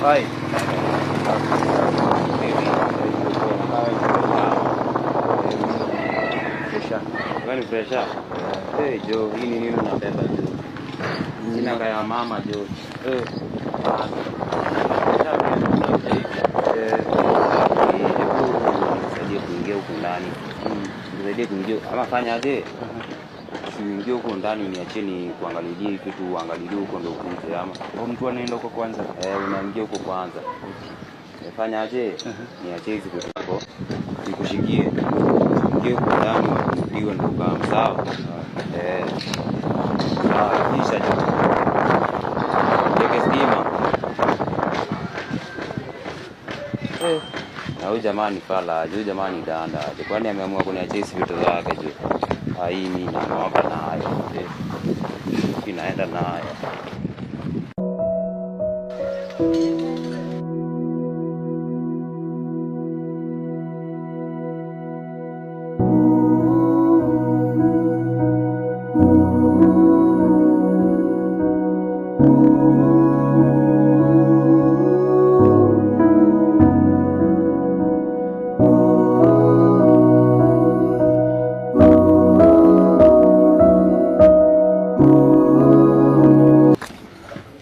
Hai. Wewe ni fresha? Eh, jo, hii ni nini unabeba jo? Jina kaya mama jo. Eh. Nisaidie kuingia huko ndani. Nisaidie kuingia ama fanya aje? Usiingie huko ndani uniachie ni kuangalilie kitu, uangalilie huko ndio ukuje ama. Au mtu anaenda huko kwanza? Eh, unaingia huko kwanza. Fanya aje? Niachie hizi vitu hapo. Nikushikie. Ingie huko ndani ndio ndio kama sawa. Eh. Sawa, kisha jo. Teke stima. Eh. Na huyu jamaa ni fala, huyu jamaa ni danda. Kwani ameamua kuniachia hizi vitu zake jo. Hii mimi naomba nayo. Inaenda nayo.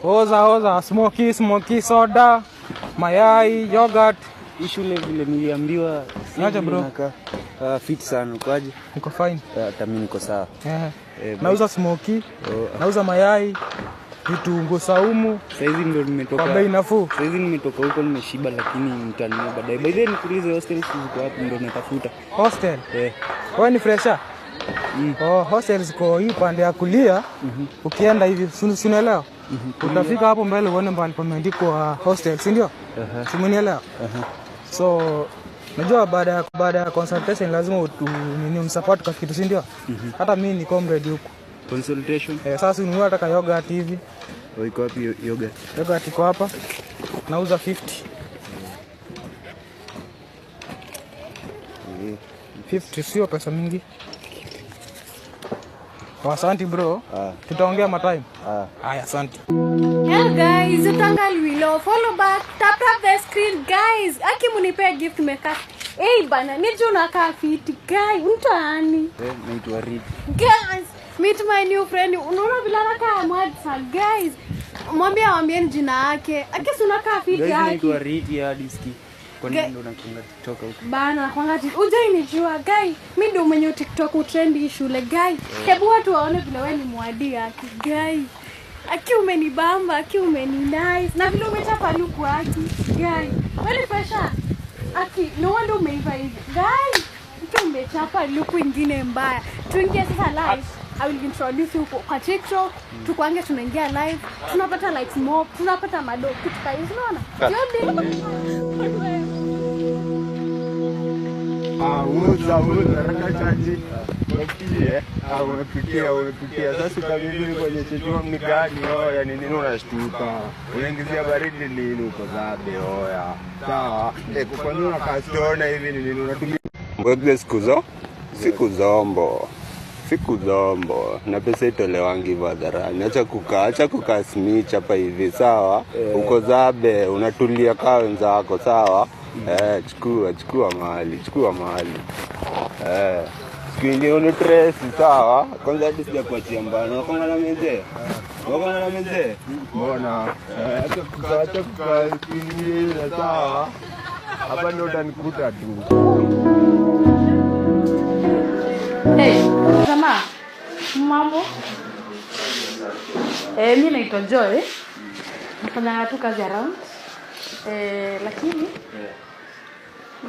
Oza oza, smoky smoky soda, mayai, yogurt. Shule vile niliambiwa. Niaje bro? Fit sana uko aje? Niko fine. Hata mimi niko sawa. Nauza smoky, nauza mayai, vitunguu saumu. Saizi ndio nimetoka. Kwa bei nafuu. Saizi nimetoka huko nimeshiba lakini nitanunua baadaye. By the way nikuulize hostel ziko wapi ndio natafuta. Hostel? Eh. Wewe ni fresher? Oh, hostel ziko hii pande ya kulia. Ukienda hivi, si unaelewa? Utafika hapo mbele uone mbali pameandikwa hostel, si ndio? Si umenielewa? So najua baada ya consultation lazima nini umsupport kwa kitu, si ndio? Hata mimi ni comrade huku. Consultation? Eh, sasa ununua hata yogurt hivi. Iko wapi yogurt? Yogurt iko hapa. Nauza 50. 50 sio pesa mingi. Asante bro. Tutaongea matime. Haya, asante. Hello guys, utangalwilo follow back, tap tap the screen guys. Aki munipea gift meka. Eh bana, nije unakaa fit guy, mtaani. Eh, naitwa Reed. Guys, meet my new friend. Unaona vile anakaa mwadsa guys. Mwambie awambieni jina yake. Aki si unakaa fit Guys, yake. naitwa Reed ya Diski. Kwa nini ndo unakunga TikTok huko? Bana, nakwanga hujainijua guy. Mimi ndio mwenye TikTok utrend shule guy. Hebu watu waone vile wewe ni mwadi yake guy. Aki umenibamba, aki umeni nice. Na vile umechapa luku aki guy. Wewe ni fresha. Aki no wonder umeiva hivi. Guy, mtu umechapa luku ingine mbaya. Tuingie sasa live. I will introduce you kwa TikTok. Tukuange tunaingia live. Tunapata likes more, tunapata mado kitu kama hizo unaona? Yote. Uza uza raka chaji. Unapikia, unapikia, unapikia. Sasa ukabidi kwenye chechua mnikani oya ni nini unashtuka? Unaingizia baridi nini uko zabe oya. Sawa. Eh, kufanywa kastona hivi ni nini unatumia? Mbona siku zo? Siku zombo. Siku zombo. Na pesa itolewangi hivyo hadharani. Acha kukaa snitch hapa hivi, sawa? Uko zabe, unatulia kaa wenzako, sawa? Eh, chukua mahali, chukua mahali. Eh, siku ingine unitrace, sawa? Kwanza hadi sijakuachia mbano. Unakonga na mzee? Unakonga na mzee? Mbona? Acha kukaa siku ingine, sawa? Hapa ndio utanikuta tu. Hey, jamaa. Mambo? Eh, mimi naitwa Joy. Nafanya tu kazi around. Eh, lakini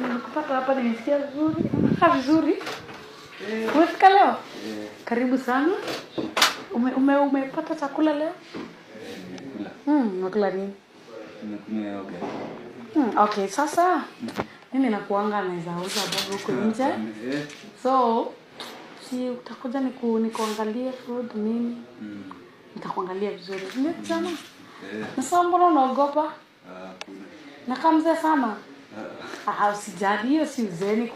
nimekupata hapa nimesikia vizuri. Unakaa vizuri. Umefika leo? Karibu sana. Umepata chakula leo? Umekula nini? Nimekunywa yogurt. Okay, sasa mimi nakuanga naweza uza boga huko nje. So, si utakuja nikuangalie food mimi. Nitakuangalia vizuri. Ndio sana. Na sasa mbona unaogopa? Na kama mzee sana? Ah, usijali, hiyo si uzee, ni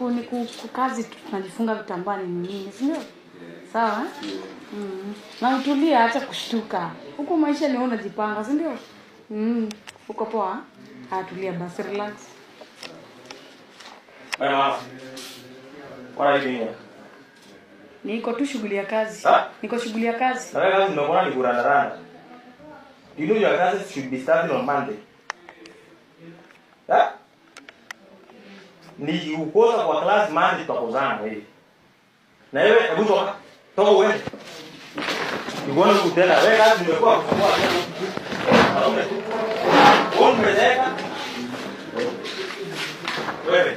kazi tu, tunajifunga vitambaa ni nini, si ndio? Sawa? Mm. Na utulie, acha kushtuka. Huku maisha ni wewe unajipanga, si ndio? Mm. Uko poa? Ah, tulia basi, relax. Hey, mama. What are you doing here? Niko tu shughuli ya kazi. Ha? Niko shughuli ya kazi. Na wewe kazi nimekuona ni kurandaranda. You know your classes should be starting on Monday. Ha? Nikikukosa kwa class Monday tutakozana hivi. Na wewe hebu toka. Toka uende. Nikuone huku tena. Wewe kazi nimekuwa kufungua tena. Wanaume tu. Wewe umezeeka. Wewe.